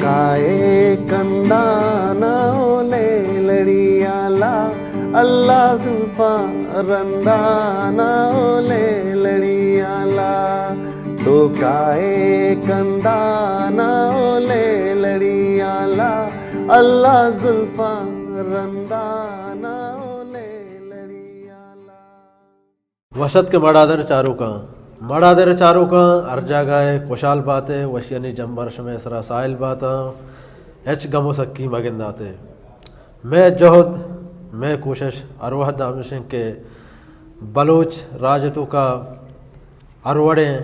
آئے کندانا او لیلڑی آلا، اللہ زلفاں رندانا او لیلڑی آلا۔ تو کائے کندانا او لیلڑی آلا، اللہ زلفاں رندانا او لیلڑی آلا۔ وش اتک مڑادر چاروکاں۔ مڑادر چاروکاں، ہر جاگہ ء خوشحال بات ء، وشیانی جمبر شمئے سرا ساحل باتاں، ہچ گم و سکی مگندات ء۔ مئے جہد، مئے کوشش ہر وہد ہمیش انت کہ بلوچ راج توکا ہر وڑیں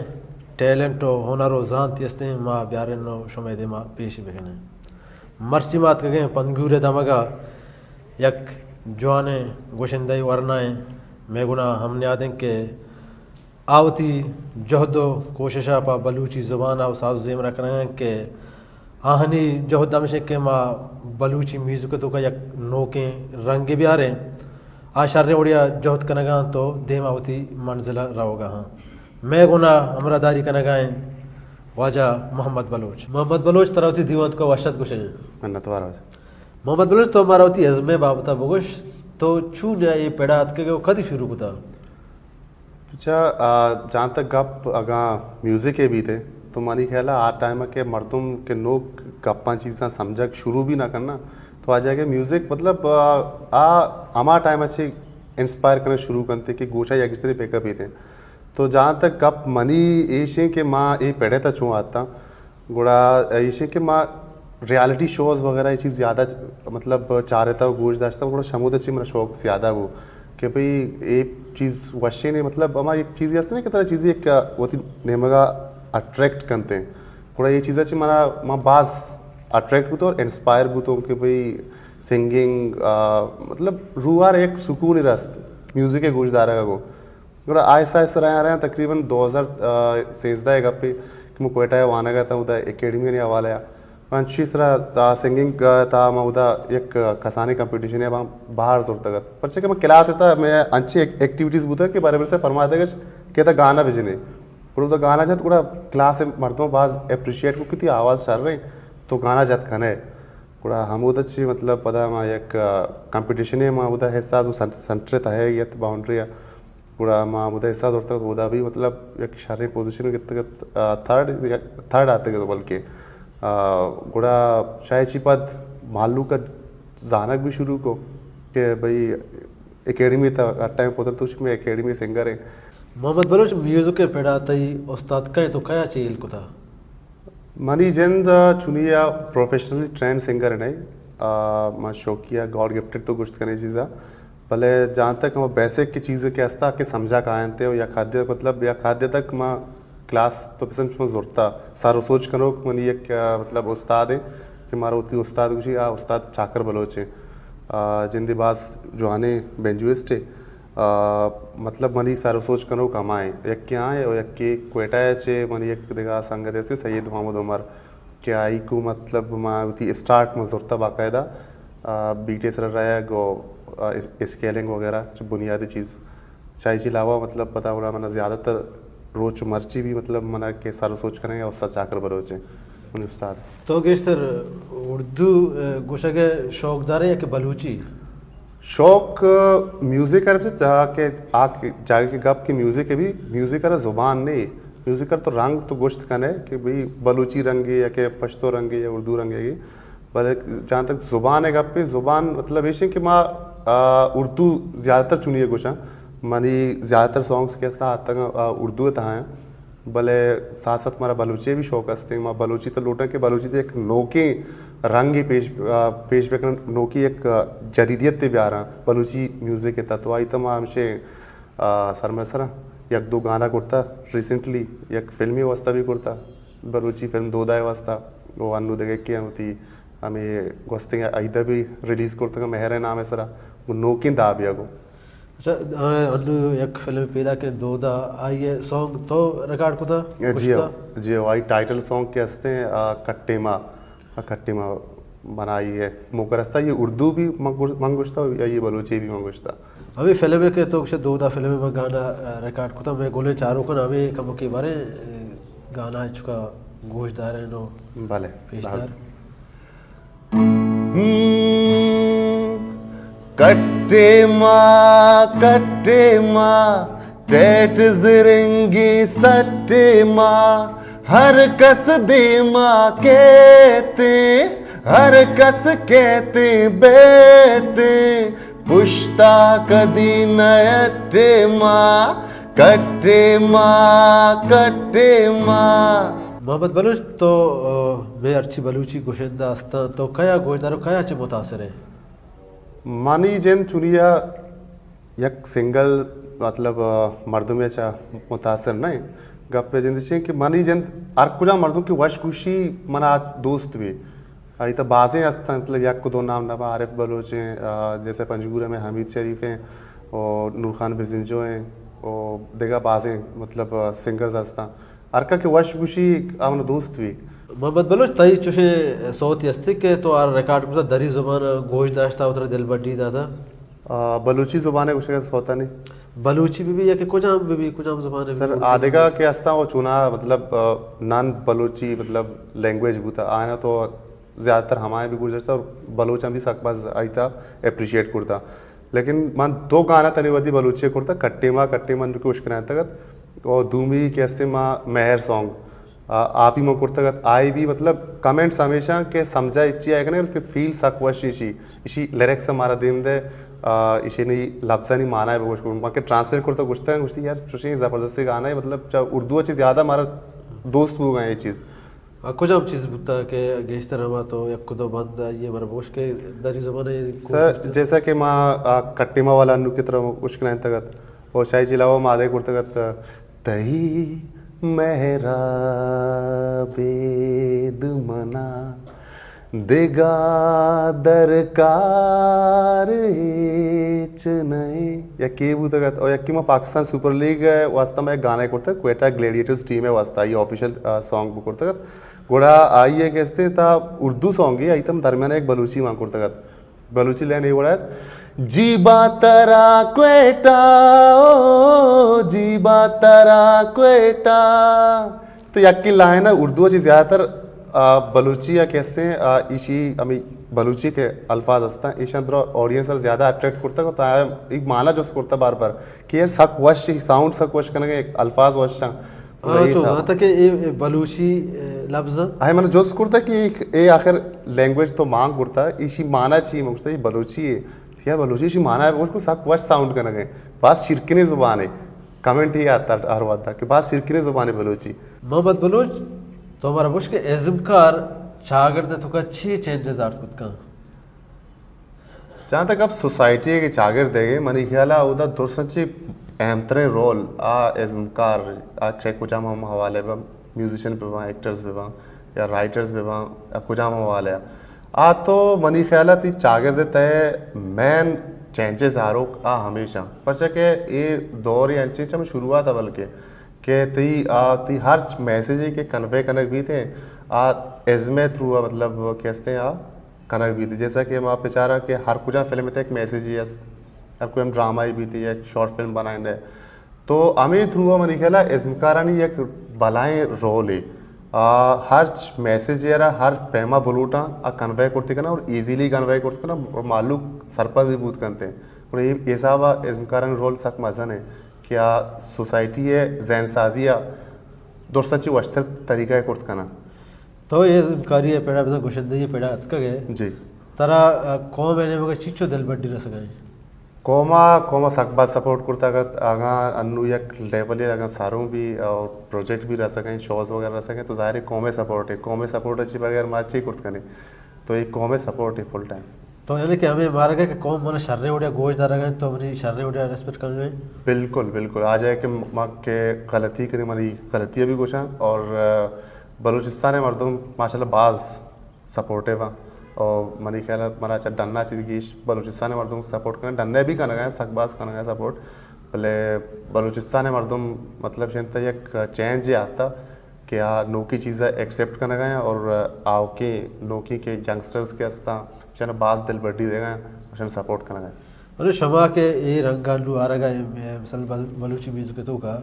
ٹیلنٹ و ہنر و زانتی استیں، ما بیارین و شمئے دیما پیش بکنیں۔ مرچی ما اتکگیں پنگور دمگا یک جوانیں گوشندہ ورنائیں مئے گنا ہم نیادیں کہ آ وتی جہد و کوششا پہ بلوچی زبان ء ساز و زیمر کنگ ء کہ آہانی جہد ہمیش انت کہ ما بلوچی میوزک توکا یک نوکیں رنگے بیاریں۔ آ شریں وڑیا جہد کنگا انت و دیما وتی منزل ء روگا ہاں۔ مئے گنا ہمراہداری کنگا انت واجہ محمد بلوچ۔ محمد بلوچ، ترا وتی دیوان توکا وش اتک گوشگیں۔ منت وار واجہ۔ محمد بلوچ، تو مارا وتی ازم ء بابتا بگوش، تو چون اے پڑا اتکگ و کدی شروع کتا؟ اچھا، آ، جہاں تک گپ اگاں میوزک ء بیت تو منی خیال ء آ ٹائم ء کہ مردم کہ نوک گپاں چیزاں سمجھگ شروع بھی نہ کرنا، تو آ جاگہ میوزک مطلب، آ، آ ہما ٹائم ء چہ انسپائر کرنا شروع کنتے کہ گوشا یک گشتری پک اپ بیت۔ تو جہاں تک گپ منی ایش ہیں کہ ما اے پڑے تا چون آتا، گڑا ایش ہیں کہ ما ریالٹی شوز وغیرہ یہ چیز زیادہ مطلب چارتا و گوش داشتا، گڑا شمود چی میرا شوق زیادہ ہو کہ بھئی اے چیز وشیں نے، مطلب ہما ایک چیزی ہست نا کہ طرح چیزی ایک وتی نیمگا اٹریکٹ کنتے ہیں۔ گڑا یہ چیزا چی منا، ما باز اٹریکٹ بوتوں اور انسپائر بوتوں کہ بھئی سنگنگ، آ، مطلب روح آر ایک سکون رست میوزک گوش دارگا گو۔ گڑا آہستہ آہستہ رہا رہا تقریباً دو ہزار سیزدہ ء گپے کہ من کوئٹہ ء وانگ ء اتاں، اودا اکیڈمی ء حوالہ ء انچی سرا تا سنگنگ ء تا ما اودا یک کسانیں کمپٹیشن ء باں باہر زرتگ ات، پرچہ کہ من کلاس ء تا میں انچی ایک-، ایکٹیویٹیز بوتگ کہ بارے برسے پرماتگ اش کہ تا گانا بجنے۔ گڑا اودا گانا جت، گڑا کلاس ء مردم باز اپریشیٹ کو کہ تی آواز شر رہے تو گانا جت کھنے۔ گڑا ہمودا چی مطلب پدا ما یک، آ، کمپٹیشنے ما اودا حصہ از سن-، سنٹر تہ یت باؤنڈری ء۔ گڑا ما اودا حصہ زرتگ، اودا بھی مطلب یک شریں پوزیشن گتگ ات، آ، تھرڈ یا تھرڈ آتگ ات بلکہ۔ آ، گڑا شاید چی پد مہلوک ء زانگ بھی شروع کو کہ بھئی اکیڈمی تا ٹائم پدر تو میں اکیڈمی سنگر ہیں۔ محمد بلوچ، میوزک ء پڑا تئی استاد کئے تو کیا چیل کتا؟ منی جند ء چونی ء پروفیشنلی ٹرینڈ سنگر نہ، آ، من شوقیہ گاڈ گفٹڈ تو گوشت کنے چیزا، بلے جہاں تک ہم بیسک کی چیز کہ استا کہ سمجھا کائنتے و یک حد مطلب یک حد تک ما کلاس تو پسن چما زرتا۔ سر و سوچ کنوک منی یک، آ، مطلب استاد ہیں کہ مارا وتی استاد گوشی، آ استاد چاکر بلوچ ہیں۔ آ، جندی باز جوانیں بینجوسٹ ہے۔ آ، مطلب منی سر و سوچ کنوک ہمائیں، یکے آئیں و یکے کوئٹہ ء چہ منی یک دگہ سنگت ہستے سید محمد عمر کہ آئی کو مطلب ما وتی اسٹارٹ ما زرتا باقاعدہ، آ، بیٹے سر رہگ و، آ، اس-، اسکیلنگ وغیرہ چہ بنیادی چیز چاہی چی علاوہ مطلب پتہ گڑا من زیادہ تر روچ مرچی بھی مطلب من کہ سر و سوچ کنگ استاد چاکر بلوچ ہیں منی استاد۔ تو گیشتر اردو، آ، گوشگ ء شوق دارے یا کہ بلوچی؟ شوق، آ، میوزک ء ربط جا کہ آ کہ جاگہ کہ گپ کہ میوزک ء بھی، میوزک ء را زبان نہیں، میوزک ء را تو رنگ تو گوشت کنے کہ بھئی بلوچی رنگے یا کہ پشتو رنگے یا اردو رنگے، بلے جہاں تک زبان ء گپ ہے، زبان مطلب ایش ہے کہ ما، آ، اردو زیادہ تر چونی گوشاں، منی زیادہ تر سانگز کہ استا آتگ، آ، اردو تہا ہیں۔ بلے ساتھ ساتھ مارا بلوچی بھی شوق است ہیں۔ ما بلوچی تو لوٹاں کہ بلوچی تو ایک نوکیں رنگی پیش، آ، پیش بکنن، نوکی ایک، آ، جدیدیت تے بیاراں بلوچی میوزک تا۔ تو آئی تو ما ہمشے، آ، سرمسرا یک دو گانا کرتا، ریسنٹلی یک فلمی واسطہ بھی کرتا، بلوچی فلم دودا واسطہ، وہ انو دگہ کے ہوتی ہمیں گوستیں عیدہ بھی ریلیز کرتا مہر نام سرا، وہ نوکیں دابیا گو۔ اچھا، آ، انو یک فلم پیدا کہ دودا، آئی ء سانگ تو ریکارڈ کتا؟ جی ہو، گوشتا؟ جی ہو، آئی ٹائٹل سانگ کہ ہستے ہیں، آ، کٹے ما، آ، کٹے ما بنائی ہے۔ موقع رستا یہ اردو بھی من گوش-، من گوشتا، یا یہ بلوچی بھی من گوشتا۔ ہمیں فلم ہے کہ تو گوشے دودا فلم میں گانا، آ، ریکارڈ کتا، میں گولیں چاروں کن ہمیں کمکی بارے، آ، گانا چکا گوش دارے نو بلے، پیش دار۔ لازم۔ ہم، کٹے ما، کٹے ما، ٹیٹ زرنگی سٹے ما، ہر کس دیما کہتے، ہر کس کہتے بیتے، پشتا کدی نیٹے ما، کٹے ما، کٹے ما۔ محمد بلوچ، تو، آ، مئے ہرچی بلوچی گوشندہ ہستاں، تو کیا گوشدار و کیا چہ متاثر ہے؟ منی جند چونیا یک سنگل، مطلب، آ، مردمے چا متاثر نہ انت۔ گپ جند چین کہ منی جند ہر کجا مردم کہ وش گوشی منا دوست بی۔ آئی تا بازیں ہستاں، مطلب، یک دو نام نبا، عارف بلوچ ہیں، آ، جیسے پنجگور میں حمید شریف ہیں، اور نور خان بزنجو ہیں، اور دیگا بازیں، مطلب، آ، سنگرز ہستاں۔ ہر کا کہ وش گوشی آ منا دوست بی۔ محمد بلوچ، تئی چوشیں صوتی ہستی کہ تو آ ریکارڈ کرتا، دری زبان گوش داشتا، اترا دل بڈی داتا؟ آ، بلوچی زبان گوشگا صوتانی۔ بلوچی بی بی یا کہ کجام بی بی، کجام زبان بی سر، بی؟ آدگا کہ ہستاں وہ چونا، مطلب، آ، نان بلوچی، مطلب، لینگویج بوتا، آنا تو زیادہ تر ہمائیں بھی گوش داشتا اور بلوچاں بھی سک باز آئی تا اپریشیٹ کرتا۔ لیکن من دو گانا تنی ودی بلوچی کرتا، کٹے ما، کٹے من کہ اشکنائیں تگت، اور دومی کہ ہستے ما مہر سانگ، آ، آپی من کرتگت، آئی بھی مطلب کمنٹس ہمیشہ کہ سمجھا اچی آئے کنے، بلکہ فیل سک وش ایشی، ایشی لیرکس ہمارا دیم دے، آ، ایشی نی لفظانی معنی بگوش کروں، باقی ٹرانسلیٹ کرتا گوشتا ہے، گوشتی یار چوشیں زبردستی گانا ہے، مطلب چا اردو چی زیادہ ہمارا دوست ہو گئے یہ چیز۔ آ، کجام چیز بوتا کہ گیشتر ہما تو یک دو بند آئیے مر بوش کے دری زبان ہے؟ سر، جیسا کہ ما، آ، کٹیما والا انو کی طرح اشکنائیں تگت، اور شاہی جی علاوہ ما آدھے کرتگت، تئی مہرا بید منا دگا درکار ہچ نہیں۔ یکی بوتگت، اور یکی ما پاکستان سپر لیگ ہے واسطہ میں گانا کرتا، کوئٹہ گلیڈیٹرز ٹیم ہے واسطہ، یہ آفیشل، آ، سانگ بکرتگت۔ گڑا آئی ء کہ استے تا اردو سانگے، آئی تم درمیان یک بلوچی مان کرتگ ات۔ بلوچی لین اے وڑ ات، جی با ترا کوئٹہ، او جی با ترا کوئٹہ۔ تو یکی لائن اردو چی زیادہ تر، آ، بلوچی یا کیسے، آ، ایشی ہمیں بلوچی کے الفاظ ہستا، ایشان درا آڈینس زیادہ اٹریکٹ کرتا، تو ایک معنی جس کرتا بار بار کہ یار سک وش، ساؤنڈ سک وش کنگے، الفاظ وش ہیں۔ ہاں، وہی تو حساب۔ ہاں، تاکہ اے، اے بلوچی، اے، لفظ۔ آئے من جست کرتا کہ اے آخر لینگویج تو مانگ کرتا، ایشی معنی چی؟ من گوشتا، یہ بلوچی ہے۔ یار، بلوچی ایشی معنی ہے، اس کو سک وش ساؤنڈ کرنا ہے۔ بس شرکنی زبان ہے۔ کمنٹ ہی آتا ہر وقت کہ بس شرکنی زبان ہے بلوچی۔ محمد بلوچ، تو ہمارا بوش کہ ازمکار چاگرد تو کا چی چینجز آرت کت کن؟ جہاں تک اب سوسائٹی ء کہ چاگرد ء، منی خیال ء اودا درساں چی اہم ترین رول آ ازمکار، آ چہ کجام ہم حوالے با، میوزیشن بہ باں، ایکٹرز بہ باں یا رائٹرز بہ باں، آ کجام ہم حوالے آ، آ تو منی خیال ء تئی چاگرد ء تہ مین چینجز آروک آ ہمیشہ، پرچہ کہ اے دور ء انچیں چم شروعات ء بلکہ کہ تئی آ تئی ہرچ میسجے کہ کنوے کنگ بیت آ ازم ء تھرو ء، مطلب کہ استیں آ کنگ بیت۔ جیسا کہ ما بچاراں کہ ہر کجا فلم ء تہ یک میسجے است، ہر کجام ڈرامہ ء بیت، یک شارٹ فلم بنائیں، تو ہمے تھرو ء منی خیال ء ازمکارانی یک بلائیں رولے۔ آ، ہرچ میسج ء را ہر پیما بلوٹاں آ کنوے کرتے کناں اور ایزیلی کنوے کرتے کناں اور معلوم سرپد بھی بوت کنتے۔ اور یہ حساب ء ازمکارانی رول سک مزن ہے کہ آ سوسائٹی ء ذہن سازی ء درستاں چی وشتر طریقہ ء کرت کناں۔ تو اے ازمکاری ء پڑا بزاں گوشندہی ء پڑا اتکگ ئے۔ جی۔ ترا، آ، قوم ء نیمگ ء چیچو دلبڈی رسگ ء انت؟ قوم ء، قوم ء سک باز سپورٹ کرتا، اگر اگاں انو یک لیولے اگاں ساروں بھی اور پروجیکٹ بھی رسگ ء انت، شوز وغیرہ رسگ ء انت، تو ظاہر ہے قوم ء سپورٹ ہے، قوم ء سپورٹ ء چی بغیر ما چی کرت کنیں؟ تو اے قوم ء سپورٹ ہے فل ٹائم۔ تو یعنی کہ ہمیں مارگ ہے کہ قوم منا شریں وڑیا گوش دارگ ء انت، تو منی شریں وڑیا ریسپیکٹ کنگ ء انت؟ بالکل، بالکل۔ آ جائے کہ ما کہ غلطی کریں، منی غلطی بھی گوشاں اور، آ، بلوچستان ء مردم ماشاءاللہ باز سپورٹیو آں۔ اور منی خیال ء منا چہ ڈنا چیز گیش بلوچستان ء مردم سپورٹ کنن، ڈنا بھی کنگ ء سک باز کنگ ء سپورٹ، بلے بلوچستان ء مردم مطلب شنت یک چینج آتا کہ آ نوکی چیز ء ایکسپٹ کنگ ء اور آوکیں نوکی کے ینگسٹرز کے استاں، شن باز دلبڈی دیگ ء، شن سپورٹ کنگ ء۔ بلے شما کہ اے رنگ ء لو آرگ ء، مثلا بل-، بلوچی میوزک ء توکا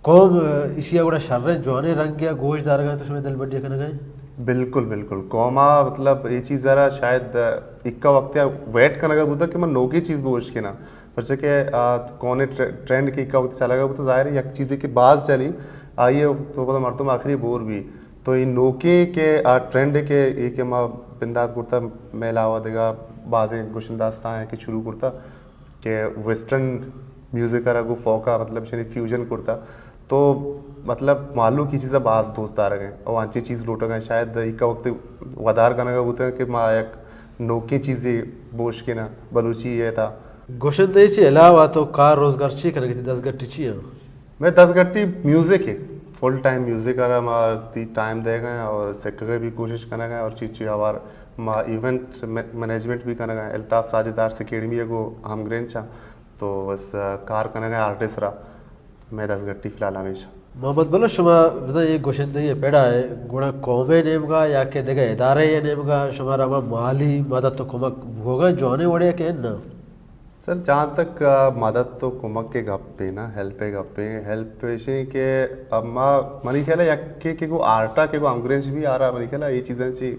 قوم، اشی ء گڑا شریں جوانیں رنگے ء گوش دارگ ء انت، شمئے دلبڈی ء کنگ ء انت؟ بالکل، بالکل۔ قوم ءَ مطلب اے چیز ءَ را شاید ایکا وقت ءَ ویٹ کنگ ءَ بوتگ کہ من نوکیں چیز بوش کناں، پرچہ کہ، آ، کون ٹر-، ٹرینڈ کہ ایکا وقت چلگ ءَ بوتگ، ظاہر ہے یک چیزے کہ باز چلی، آئی ءَ تو پدا مردم آخری بور بی۔ تو اے نوکیں کہ آ ٹرینڈ کہ اے کہ ما بندات کرتا، مئے علاوہ دگہ بازیں گشندہ استاں کہ شروع کرتا، کہ ویسٹرن میوزک ءَ را گوں فوک ءَ مطلب شنی فیوژن کرتا، تو مطلب مہلوک اے چیز ءَ باز دوست دارگ ءَ او انچیں چیز لوٹگ ءَ، شاید ایکا وقت ودار کنگ ءَ بوتگ کہ ما یک نوکیں چیزے بوش کناں بلوچی ءِ تھا۔ گشندہی چی علاوہ تو کار روزگار چی کنگ ءَ، تئی دزگٹی چی ایں؟ مئے دزگٹی میوزک ایں، فل ٹائم میوزک ءَ را ما تی ٹائم دیگ ءَ ایں اور سکگ ءِ بھی کوشش کنگ ءَ ایں اور چی چی ہوار ما ایونٹ مے-، مینجمنٹ بھی کنگ ءَ ایں۔ الطاف ساجد آرٹس اکیڈمی ءَ گوں ہمگرنچ آں، تو بس، آ، کار کنگ ءَ ایں آرٹسٹ را۔ مئے دزگٹی فی الحال ہمیش۔ محمد بلوچ، شما بزاں اے گشندہی ءِ پڑ ءَ ئے، گڑا قوم ءِ نیمگ ءَ یا کہ دگہ ادارہ ءِ نیمگ ءَ شمارا ہما مالی مدد ءُ کمک بوگ ءَ جوانیں وڑے ءَ کہ اناں؟ سر، جہاں تک، آ، مدد تو کمک ءِ گپ ایں نا، ہیلپ ءِ گپ ایں، ہیلپ ایش ایں کہ، آ، ما، منی خیال ءَ یکے کہ گوں آرٹ ءَ کہ گوں ہمگرنچ بی، آرا منی خیال ءَ اے چیزاں چی،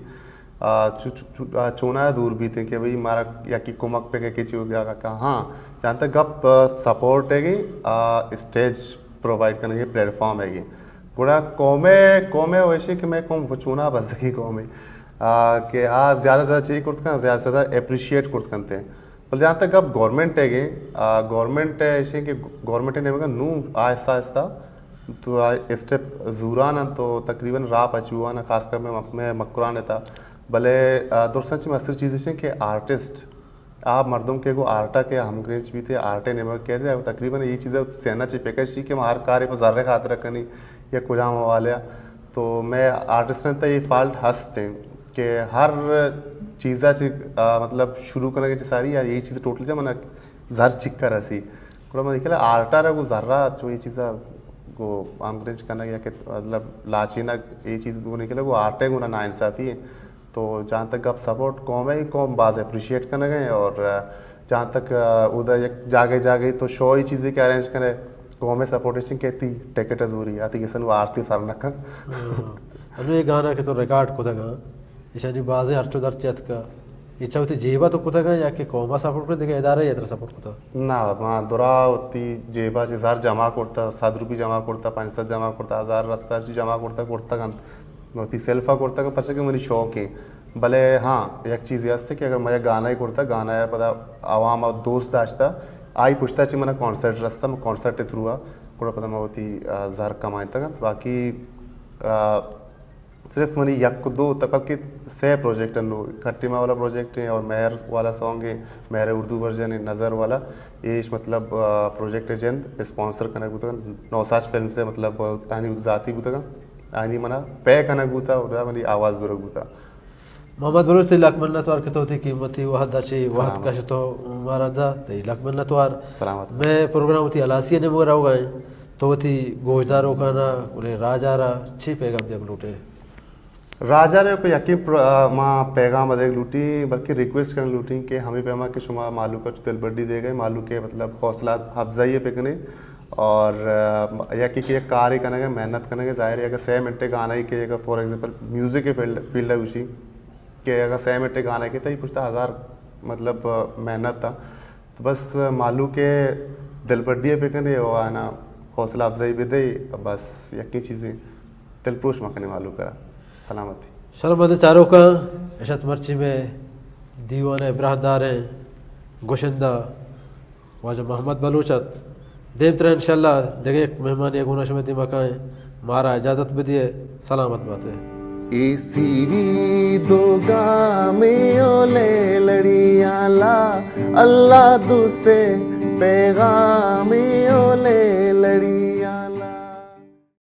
آ، چو-، چو-، چو-، آ، چونا دور بیت ایں کہ بھئی مارا یکے کمک پہ کہ چی ہو گیا کا، ہاں، جہاں تک گپ، آ، سپورٹ ءِ گی، آ، اسٹیج پرووائیڈ کنگ ءِ، پلیٹ فارم ءِ گی۔ گڑا قوم ءِ، قوم ءِ وش ایں کہ مئے قوم چونا بزگیں قوم ایں، آ، کہ آ زیادہ زیادہ چی کرت کن، زیادہ زیادہ اپریشیٹ کرت کنت ایں۔ بلے جہاں تک گپ گورنمنٹ ءِ گے، آ، گورنمنٹ ءِ ایش ایں کہ گورنمنٹ ءِ نیمگ ءَ نوں آہستہ آہستہ تو آ اسٹیپ زوران انت تو تقریباً راہ پچ بوان انت، خاص کر مئے، مئے مکران ءِ تھا۔ بلے، آ، درستاں چہ مستر چیز ایش ایں کہ آرٹسٹ، آ مردم کہ گوں آرٹ ءَ کہ ہمگرنچ بیت، آرٹ ءِ نیمگ ءَ کیت، تقریباً اے چیز ءَ ذہن ءَ چہ پکشی کہ ما ہر کارے پہ زر ءِ خاطر ءَ کنی یا کجام حوالے ءَ۔ تو مئے آرٹسٹاں تہ اے فالٹ ہست ایں کہ ہر چیز ءَ چہ، آ، مطلب شروع کنگ ءَ چہ ساری یا اے چیز ٹوٹل چہ من زر چکا رسی۔ گڑا من خیال ءَ آرٹ ءَ را گوں زر ءَ چو اے چیز ءَ گوں ہمگرنچ کنگ یا کہ مطلب لاچینگ اے چیز گوں نکلے گوں آرٹ ءَ گوں ناانصافی ایں۔ تو جہاں تک گپ سپورٹ قوم ءِ، قوم باز اپریشیٹ کنگ ءَ ایں اور جہاں تک، آ، اودا یک جاگہ جاگہ تو شو ای چیزے کہ ارینج کنے، قوم ءِ سپورٹ ایش ایں کہ تی ٹکٹ زوری، آ تی گسن وہ آرتی سر نہ کن۔ ہاں۔ انو اے گانا کہ تو ریکارڈ کتگ ایں، ایشانی بازیں ہرچ و درچ اتکا، اے چہ وتی جیب ءَ تو کتگ ایں یا کہ قوم ءَ سپورٹ کتگ، دگہ ادارہ ءَ ترا سپورٹ کتگ؟ نہ، ما درا وتی جیب ءَ چہ زر جمع کرتا، صد روپی جمع کرتا، پنچ صد جمع کرتا، ہزار رستا، ہرچی جمع کرتا، کرتگ انت۔ وتی سیلف ءَ کرتگ، پرچہ کہ منی شوق ایں۔ بلے ہاں، یک چیزے ہست کہ اگر ما یک گانا ئے کرتگ، گانا ءَ پدا عوام ءَ دوست داشتہ، آئی پشتا چہ منا کانسرٹ رستہ، من کانسرٹ ءِ تھرو ءَ گڑا پدا ما وتی، آ، زر کمائینتگ انت۔ باقی، آ، صرف منی یک دو تہ بلکہ سہ پروجیکٹ انو، کھٹی ماں والا پروجیکٹ ایں اور مہر والا سانگ ایں، مہر اردو ورژن ایں، نظر والا، ایش مطلب، آ، پروجیکٹ ءِ جند اسپانسر کنگ بوتگ، نوساچ فلمز ءِ مطلب آنی ذاتی بوتگ، آنی منا پے کنگ بوتا اور منی آواز زورگ بوتا۔ محمد بلوچ، تئی لک منت وار کہ تو وتی قیمتی وہد ءَ چہ وہد سلامت۔ کشت و مارا دا، تئی لک منت وار۔ سلامت۔ مئے پروگرام وتی ہلاسی ءِ نیمگ ءَ روگ ءَ ایں، تو وتی گوشداروکانا، بلے راج ءَ را چی پیغام دیگ لوٹ ئے؟ راج ءَ را پہ یکیں پر-، آ، ما پیغام دیگ لوٹیں، بلکہ ریکویسٹ کنگ لوٹیں کہ ہمے پیما کہ شما مہلوک ءَ چو دلبڈی دیگ ءَ، مہلوک ءِ مطلب حوصلہ افزائی ءَ بکنے اور، آ، یکے کہ یک کارے کنگ ءَ، محنت کنگ ءَ، ظاہر ہے اگر سہ منٹ ءِ گانا ئے کہ اگر فار ایگزامپل میوزک ءِ فیلڈ، فیلڈ ءَ گوشی کہ اگر سہ منٹ ءِ گانا ئے کہ تئی پشتا ہزار مطلب، آ، محنت ءَ، تو بس مہلوک ءِ دلبڈی ءَ بکنے و آنا حوصلہ افزائی بدے، بس یکیں چیزیں دلپروش مکنے مہلوک ءَ را۔ سلامتی۔ شرمند چاروکاں، اش ات مرچی مئے دیوان ءِ براہداریں گشندہ واجہ محمد بلوچ ات۔ دیمترا انشاءاللہ دگہ یک مہمانے ءِ گونا شمئے دیما کائیں۔ مارا اجازت بدیے، سلامت باتے۔ اے سی وی دو گامے او لیلڑی آلا، اللہ دوستے پیغامے او لیلڑی۔